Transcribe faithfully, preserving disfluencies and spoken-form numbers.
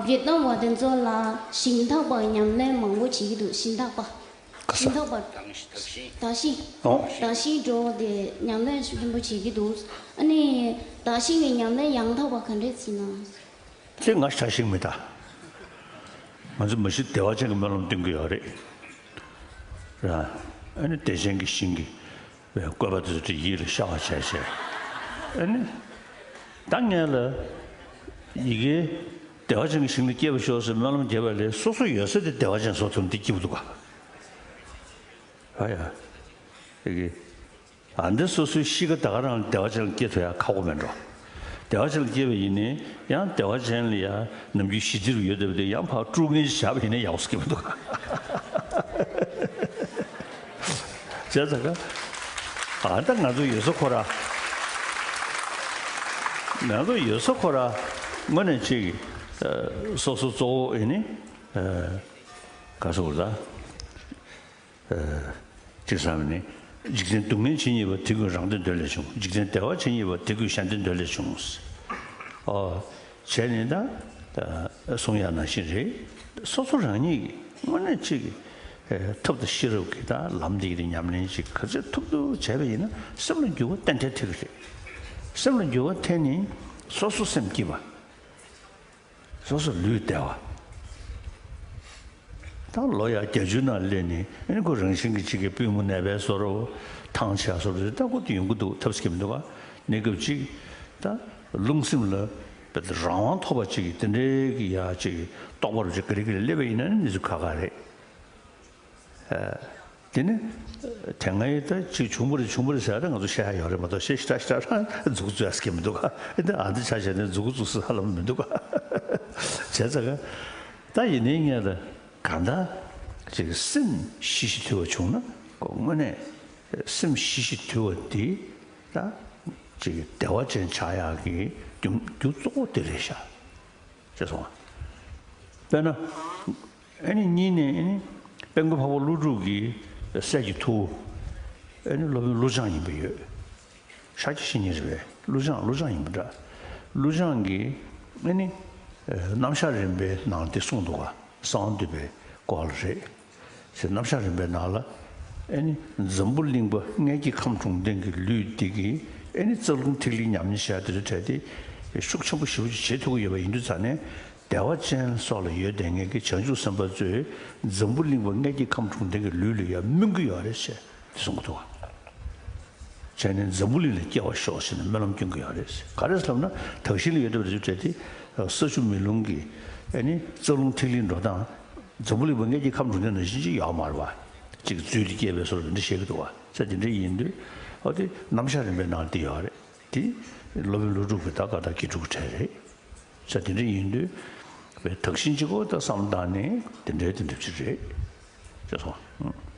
བརྒྱད་གཏོང་བ་དེ་ཚོ་ལ་ཞིང་བདག་པ་ཉམས་ལེན་མང་པོ་བྱེད་ཀྱི་འདུག་ཞིང་བདག་པ། ག་ས། ཞིང་བདག་པ། དག་ཞིང་། དག་ཞིང་། ཨོ། དག་ཞིང་འགྲོ་དེ་ཉམས་ལེན་ཆེན་པོ་བྱེད་ཀྱི་འདུག་ཨ་ནི་དག་ཞིང་གི་ཉམས་ལེན་ཡང་དག་པ་ག་འདྲས་ཟེར་ན། དེ་ང་ཆ་ཤིང་མི་ད། ང་ཚོ་མ་གཞི་བདེ་བ་ཅན་གྱི་སྨོན་ལམ་སྟོན་གྱི་ཡོད་རེད། ར། ཨ་ནི་བདེ་ཆེན་གྱི་ཞིང་གི་བཀོད་པ་དེ་ཚོ་ཡིད་ལ་ཤར་བ་བྱས་བྱས། ཨ་ནི། ད་ངས་ལ། ཡི་གེ་བདེ་བ་ཅན་གྱི་ཞིང་ལ་སྐྱེ་བར་ཤོག་ཟེར་སྨོན་ལམ་རྒྱབ་པ་ལས་སོ་སོ་ཡོད་ས་དེ་བདེ་བ་ཅན་བཟོ་ཐུབ་འདི་སྐྱིད་པོ་འདུག་ག་ཨ་ཡ། ཡི་གེ་ཨ་འདི་སོ་སོའི་གཤིས་ཀ་ད་ག་རང་བདེ་བ་ཅན་ལ་སྐྱེ་ཐུབ་ཡ་ཁག་པོ་མེད་འགྲོ། བདེ་བ་ཅན་ལ་སྐྱེས་པ་ཡིན་ནའི་ཡང་བདེ་བ་ཅན་ལ་ཡ་ནམ་རྒྱུན་ཞི་བདེ་རུ་ཡོད་བསྡད་པ་དེ་ཡང་ཕར་དཀྲུག་མཁན་ཞིག་བཞག་པ་ཡིན་ན་ཡག་པོ་སྐྱེ་མི་འདུག་བྱས་ཙང་ཀ་ཨ་ད་ང་ཚོ་ཡོད་ས་ཁོ་ར། ང་ཚོ་ཡོད་ས་ཁོ་ར་དངོས་གནས་ཅིག་སོ་སོ་གཙོ་བོ་ཡིན་ནི་ག་སོ་ར། ཅེས་བསམ་ནས། འཇིག་རྟེན་སྡུག་བསྔལ་ཇི་སྙེད་པ། དེ་ཀུན་རང་བདེ་འདོད་ལས་བྱུང་། འཇིག་རྟེན་བདེ་བ་ཇི་སྙེད་པ། དེ་ཀུན་གཞན་བདེ་འདོད་ལས་བྱུང་། ཨོ། བྱས་ནས་ད་གསུང་ཡག་ནང་བཞིན་རེད། སོ་སོ་རང་ཉིད་ཀྱིས་དངོས་གནས་ཅིག་ཐབས་དང་ཤེས་རབ་ཀྱིས་ད་ལམ་འདི་ཡི་ཉམས་ལེན་ཅིག་ག་ཚོད་ཐུབ་ཐུབ་བྱས་པ་ཡིན་ན་སེམས་ལ་འགྱུར་བ་ཏན་ཏན་ཐེབས་ཀྱི་རེད། སེམས་ལ་འགྱུར་བ་ཐེབས་ནས་སོ་སོ་སེམས་སྐྱིད་པ། སོ་སོ་ལུས་བདེ་བ། ད་ལོ་ཡ་བརྒྱད་ཅུ་ནང་སླེབས་ནས་ཨ་ནི་ཁོ་རང་བཞིན་གྱིས་གཅིག་གི་པུས་མོ་ནད་པའི་བཟོ་འདྲ། ཐང་ཆད་བཟོ་འདྲ་ད་ཁོ་དེ་ཡོང་གི་འདུག་ཐབས་ཤེས་མི་འདུག་ག་གནས་སྐབས་གཅིག་ད་རླུང་སེམས་ལ་རང་དབང་ཐོབ་པ་གཅིག་གི་དེ་འདྲའི་གི་ཡ་གཅིག་རྟོགས་པ་རུ་གཅིག་ག་རེ་ག་རེ་སླེབས་པ་ཡིན་ན་ནི་འདི་ཚོ་ཁག་ཁག་རེད། དེ་ནི་དེ་སྔའི་ད་ཅིག་བྱུང་བ་རེད་བྱུང་བ་རེད་ཟེར་ཡ་ད་ང་ཚོ་བཤད་ཡ་ཡོད་རེད་མ་གཏོགས་བཤད་ཤི་ཏྲ་ཤི་ཏྲ་རང་མཛུབ་གུ་བཙུགས་ཡ་སྐད་མི་འདུག་ག་ཨེ་ད་ཨ་འདི་ཆ་བྱས་ནས་མཛུབ་གུ་བཙུགས་སྲིད་ཧ་ལམ་མི་འདུག་ག་བྱས་ཙང་ག་ད་ཡིན་ནའི་ངས་ད་གང་ལྟར་ཅིག་སེམས་ཞི་ཞིང་དུལ་བ་བྱུང་ན་ཁོ་དངོས་གནས་སེམས་ཞི་ཞིང་དུལ་བ་འདི་ད་ཅིག་བདེ་བ་ཅན་ཆགས་ཡག་གི་རྒྱུ་རྒྱུ་གཙོ་བོ་དེ་རེད་ཤག་ཅེས་གསུངས། དཔེར་ན། ཨ་ནི་གཉིས་ནས་ཨ་ནི་དཔལ་མགོན་འཕགས་པ་ཀླུ་སྒྲུབ་ཀྱི་སྲས་ཀྱི་ཐུ་བོ་ཨ་ནི་སློབ་དཔོན་ཀླུ་བྱང་ཡིན་པ་ཡོད། ཤཱཀྱ་བཤེས་གཉེན་རེད་པས། ཀླུ་བྱང་ཀླུ་བྱང་ཡིན་པ་འདྲ། ཀླུ་བྱང་གིས་ཨ་ནི་རྣམ་གཞག་རིམ་པའི་ནང་དེ་གསུངས་འདུག་ག་གསང་བ་འདུས་པའི་སྐོར་ལ་རེད། ཞེས་རྣམ་གཞག་རིམ་པའི་ནང་ལ། ཨེ་ནི་འཛམ་བུ་གླིང་པ་མངལ་གྱི་ཁམས་དྲུང་ལྡན་གྱི་ལུས་འདི་གིས་ཨེ་ནི་རྩ་རླུང་ཐིག་ལེའི་ཉམས་ལེན་བྱས་དེ་ཚོ་བྲལ་ཏེ་ཤུགས་ཆེན་པོ་ཞེ་པོ་ཅིག་བྱེད་ཐུབ་ཀྱི་ཡོད་པ་ཡིན་དུས་ཙང་ནས་བདེ་བ་ཅན་སོགས་ལ་ཡོད་བསྡད་མཁན་གྱི་བྱང་ཆུབ་སེམས་དཔའ་ཚོས་འཛམ་བུ་གླིང་པ་མངལ་གྱི་ཁམས་དྲུང་ལྡན་གྱི་ལུས་ལ་ཡང་སྨོན་གྱི་ཡོད་རེད་ཅེས་དེ་གསུང་གི་འདུག་བ། བྱས་ནས་འཛམ་བུ་གླིང་ལ་སྐྱེ་བར་ཤོག་ཅེས་ནས་སྨོན་ལམ་སྐྱོན་གྱི་ཡོད་རེད། ག་རེ་ཟེར་ལབ་ན་དག་ཞིང་ལ་ཡོད་བསྡད་པ་དེ་ཚོ་བྲལ་ཏེ་ས་ཆུ་མེ་རླུང་གི་ཨེ་ནི་རྩ་རླུང་ཐིག་ལེའི་འགྲོ་སྟངས། འཛམ་བུ་གླིང་པ་མངལ་གྱི་ཁམས་དྲུང་ལྡན་ནང་བཞིན་ཅིག་ཡོད་མ་རེད་པ། ཅིག་རྫུས་ཏེ་སྐྱེས་པའི་བཟོ་འདྲ་འདི་བཤད་ཀྱི་འདུག་པ། ས་དེ་འདྲ་ཡིན་དུས་ཨོ་དེ་རྣམ་གཞག་རིམ་པའི་ནང་དེ་ཡོད་རེད། དེ་སློབ་དཔོན་ཀླུ་སྒྲུབ་ཀྱི་ད་ག་ད་དགེ་ཕྲུག་གྲས་རེད། ས་དེ་འདྲ་ཡིན་དུས་བའི་དག་ཞིང་གཅིག་པོ་ད་བསམ་བཏང་ནས་དེ་འདྲའི་དེ་འདྲ་ཅིག་རེད་ཅེས་སོང་།